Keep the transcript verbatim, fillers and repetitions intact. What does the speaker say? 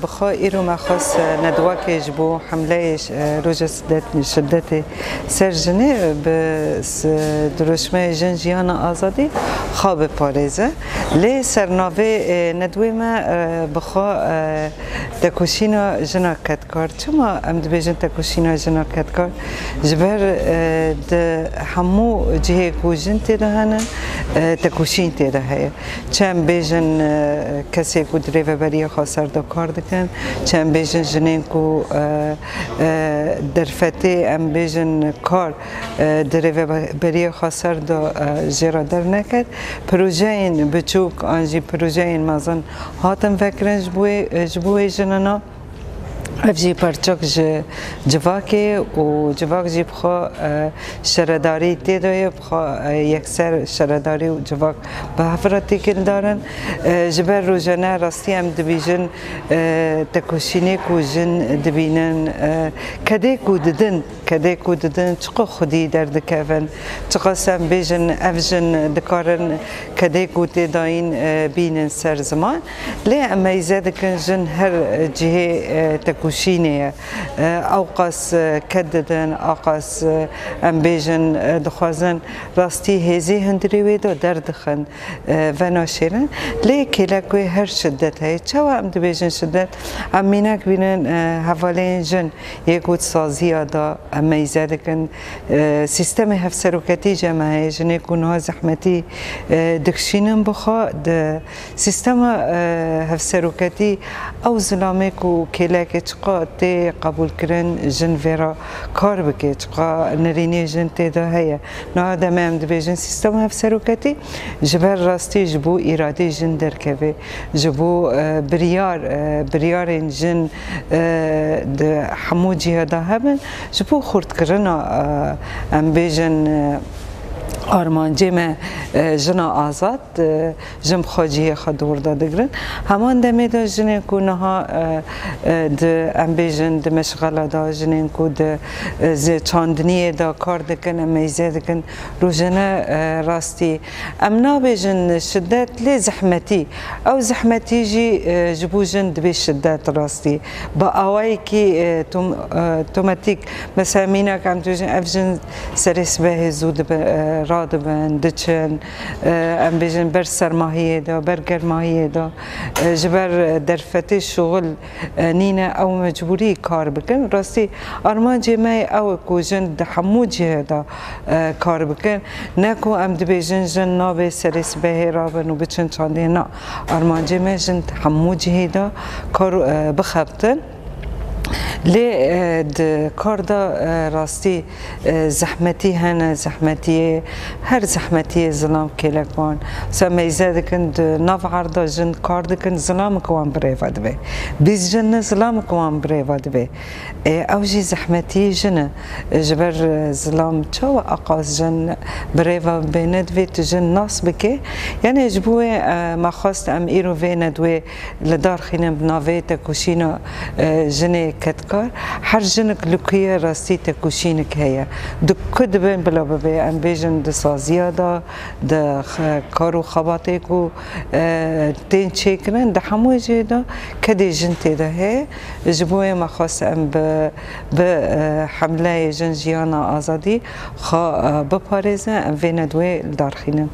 Bi xwe îro me xwest, e, nedwekê ji bo hemleyê ş-, e, roja sidet-, şidetê ser jinê, e, bi s-, dirûşmeyê Jin Jiyana Azadî xwe biparêze. Lê sernavê, e, nedwê me, e, bi xwe, e, tekoşîna jina kedkar. Çima em dibêjin tekoşîna jina kedkar? Ji ber, e, di hemû cihê ku jin tê de hene, e, tekoşîn tê de heye. Çi em bêjin, e, kesê ku di rêveberiya xweser de kar dikin, çi em bêjin jinên ku, e, e, derfetê em bêjin kar, e, di rêveberiya xweser de, e, jê re derneket. Projeyên biçûk an jî projeyên mezin hatin vekirin ji bo wê, ji bo wê jinina. Ev jî parçek ji civakê û civak jî bi xwe, e, şaredarî tê de ye, bi xwe, e, yekser şaredarî û civak bi hev re têkildar in. E, ji ber rojane rastî em dibîjin, e, tekoşînê ku jin dibînin, e, kedê ku didin, kedê ku didin çiqas xwedî derdikevin, çiqas em bêjin ev jin dikarin kedê ku tê dayîn, e, bînin ser ziman. Lê em meyze dikin jin her cihê, e, tekoşînê ye. E, ewqas, e, ked didin, ewqas, e, em bêjin, e, dixwazin rastî hêzê hundirê wê de derdixin, e, venaşêrin. Lê kêlek wê her şidet heye. Çawa em dibêjin şidet? Em mînak bînin, e, hevalên jin yê ku di saziya de em meyze dikin. E, sîstemê hevseroketî jê me heye, jinê ku niha zehmetî, e, dikişînin bi xwe di sîstema, e, hevseroketî ew zilamê ku kêlekê çiqa tê qebûlkirin jin vê re kar bike, çiqa nerînê jin tê de heye. Niha demê em dibêjin sîstema hevseroketî ji ber rastî ji bo îradê jin derkeve, ji bo, e, biryar, e, biryarên jin, e, di hemû cihê de hebin, ji bo xurtkirina, e, em bêjin, e, armancê me, e, jina azad, e, jin bi xwe cihê xwe dor de digirin. Heman demê de jinên ku niha, e, e, di, em bêjin, di meşxela de, jinên ku di, e, zê-, çandiniyê de kar dikin, em meyze dikin, rojane, e, rastî. Em nabêjin şidet, lê zehmetî. Ew zehmetî jî, e, ji bo jin dibê şidet rastî. Bi awayekî, e, tom-, e, tomatîk, mesela mînak em dibêjin, ev jin serê sibehê zû dibe-, e, radibin, diçin, e, em bêjin ber sermahiyê de, ber germahiyê de, e, ji ber, e, derfetê şuxul, e, nîne ew mecbûrî kar bikin. Rastî armancê me ew e ku jin di hemû cihê de, e, kar bikin. Ne ku em dibêjin jin nabê serê sibehê rabin û biçin çandê. Na, armancê me jin di hemû cihê de kar, e, bixebtin. Lê, e, di kar de, e, rastî, e, zehmetî hene, zehmetiyê, her zehmetiyê zilam kêlek wan. Mesela meyze dikin, di nav erda jin kar dikin, zilamik wan bi rê ve dibe. Bîst jin ne, zilamik wan bi rê ve dibe. E, ew jî zehmetiyê jin e. E, ji ber, e, zilam çawa aqas jin bi rê ve bêne, divê tu jin nas bike. Yanê ji bo wê, e, me xwest em îro vê nedwê li dar xînin bi navê tekoşîna, e, jinê kedkar. Her jinik li ku ye rastî tekoşînik heye. Di ku dibin bila bibe, em bêjin di saziya de, di xe-, kar û xebatê ku, e, tên çêkirin, di hemû cihê de kedê jin tê de heye. Ji bo wê me xwest em bi, bi, e, hemleyê Jin Jiyana Azadî xwe, e, biparêzin, em vê nedwê li dar xînin.